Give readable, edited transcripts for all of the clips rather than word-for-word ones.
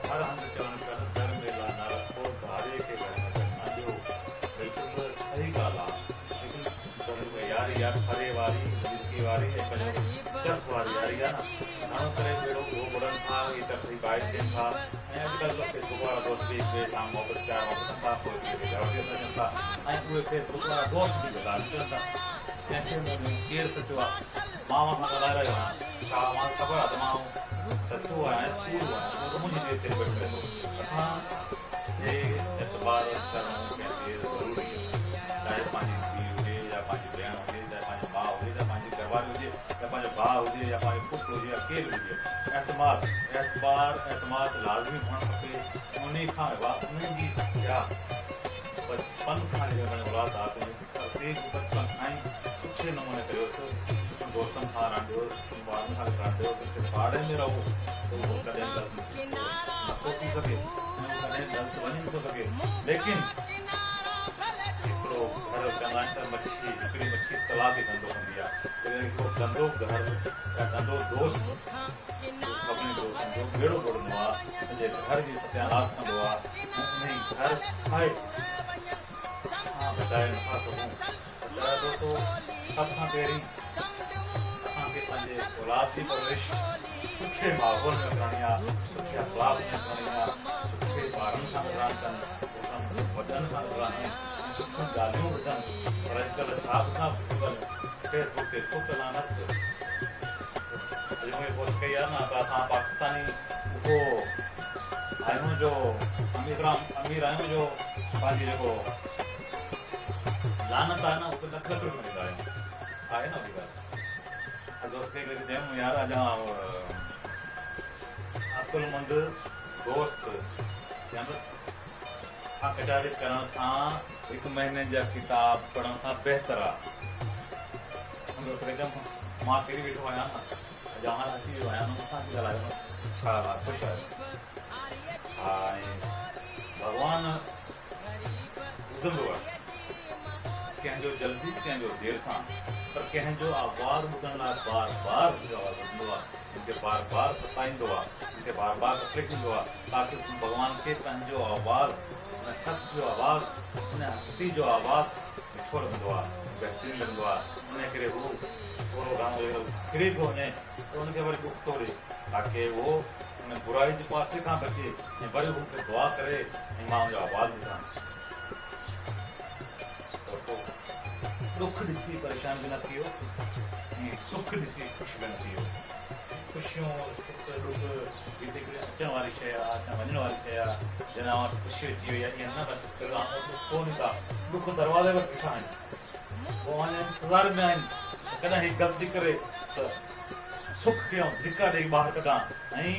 هر هنڌ چون پيا ته در ميلا نه رکو، ڌارئي کي گهر ۾ اچڻ نه ڏيو. بلڪل صحيح ڳالهه آ ليڪن در ياري يار ڦري واري، وسڪي واري ۽ پنهنجو چرس واري ياري آ نه گهڻو ڪري ٻيڙو اهو ٻڏن ٿا اهي چرس جي باهه ٿين ٿا ۽ اڄڪلهه ته فيس بڪ وارا دوست به هڪ ٻئي سان محبت پيار محبت ڪن ٿا پوء هڪ ٻئي کي گهر وٺي اچن ٿا ۽ اهي فيس بڪ وارا دوست به غدار نڪرن ٿا. ڪنهن کي مون ۾ ڪير سچو آ؟ مان اوهان سان ڳالهائي رهيو آهيان. ڇا اوهان کي خبر آ ته مان سچو آهيان يا ڪوڙو آهيان؟ اهو ته منهنجي نيت تي ڊپينڊ ڪري ٿو. اسان کي اعتبار ڪرڻ ڪنهن تي ضروري آ. چاهي پنهنجي ڌيء هجي يا پنهنجي ڀيڻ هجي، چاهي پنهنجي ماء هجي يا پنهنجي گهرواري هجي يا پنهنجو ڀاء هجي يا پنهنجو پٽ هجي يا ڪير به هجي. اعتماد، اعتبار، اعتماد لازمي هئڻ کپي. انهي کان علاوه انهن جي سکيا بچپن کان جيڪڏهن پنهنجي اولاد آ ته انهي کي ترتيب بچپن کان ئي سٺي نموني ڪريوس، سٺن دوستن سان رهنديوس، سٺن ٻارن سان گڏ رهنديوس، سٺي پاڙي ۾ رهو ته اهو ڪڏهن غلط نٿو ٿي سگهي ۽ اهو ڪڏهن غلط وڃي نٿو سگهي. ليڪن هڪڙو گهر چوندا آهن ته مڇي هڪڙي مڇي تلاء کي گندو ڪندي آهي. جيڪڏهن هڪڙو گندو گهر يا گندو دوست جو سڀني دوستن جو ٻيڙو ٻوڙندو آهي، سڄي گهر جي ستياناس ڪندو آهي ۽ انهي گهر کي اسان بچائي نٿا سگهون. ته دوستو سڀ کان پهرين اسان کي پنهنجي اولاد جي پرورش سٺي ماحول ۾ ڪرڻي آ، سٺي اخلاق ۾ ڪرڻي آ، سٺي ٻارن سان گڏ راند ڪن، سٺن وڏن سان گڏ راند ڪن ۽ سٺيون ڳالهيون ٻڌن پر اڄڪلهه ڇا ٻڌان سٺيون ڳالهيون فيس بڪ تي ٿڪ لعنت اڄ مون هي پوسٽ ڪئي آ نه ته اسان پاڪستاني اهو آهيون جو ايترا امير آهيون جو پنهنجي جيڪو لعنت آهي نه اتي لک لک روپيا ڏيندا آهيون آهي نه اهڙي ڳالهه اڄ دوست کي هڪڙي چيم يار اڄ عقلمند دوست يا ته کان ڪچهري ڪرڻ سان هڪ مهيني جا ڪتاب پڙهڻ کان بهتر آهي دوست کي چيم مان ڦري ويٺو آهيان نه اڄ اوهان اچي ويو آهيان نه مون سان اچي ڳالهايو نه ڇا خوش آهيو ها ۽ ڀڳوان ٻڌندو آهي. ڪنهن جو جلدي ڪنهن جو دير سان پر ڪنهن جو آواز ٻڌڻ لاء بار بار هن جو آواز ٻڌندو آهي، هن کي بار بار ستائيندو آهي، هن کي بار بار تڪليف ڏيندو آهي تاڪه ڀڳوان کي پنهنجو آواز ان شخص جو آواز ان هستي جو آواز مٺو لڳندو آهي، بهترين لڳندو آهي، انهي ڪري هو ٿورو گهڻو جيڪڏهن ٿڙي ٿو وڃي ته ان کي وري ڏک ٿو ڏئي تاڪه اهو ان برائي جي پاسي کان بچي ۽ وري هو مون کي دعا ڪري ۽ مان ان جو آواز ٻڌان. دوستو! ڏک ڏسي پريشان به نه ٿيو ۽ سک ڏسي خوش به نه ٿيو. خوشيون، سک، ڏک هي ته هڪڙي اچڻ واري شيء آهي، اچڻ وڃڻ واري شيء آهي. جڏهن اوهان وٽ خوشي اچي وئي آهي ائين نه محسوس ڪريو ته اوهان وٽ ڏک ڪونهي ڪا. ڏک دروازي وٽ بيٺا آهن. هو اوهان جي انتظار ۾ آهن ته ڪڏهن هي غلطي ڪري ته سک کي آئون ڌڪا ڏيئي ٻاهر ڪڍان ۽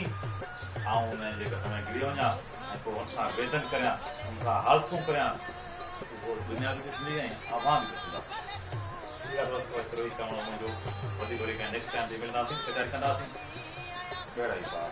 آئون انهن جي ڪک ۾ گري وڃان ۽ پوء هن سان ويڌن ڪريان، هن سان حالتون ڪريان. اهو دنيا به ڏسندي ۽ اوهان به ڏسندا. ٺيڪ آهي دوستو ايترو ئي چوڻو منهنجو. وڌيڪ وري ڪنهن نيڪسٽ ٽائيم تي ملنداسين ته ڪچهري ڪنداسين. ٻيڙا ئي پار.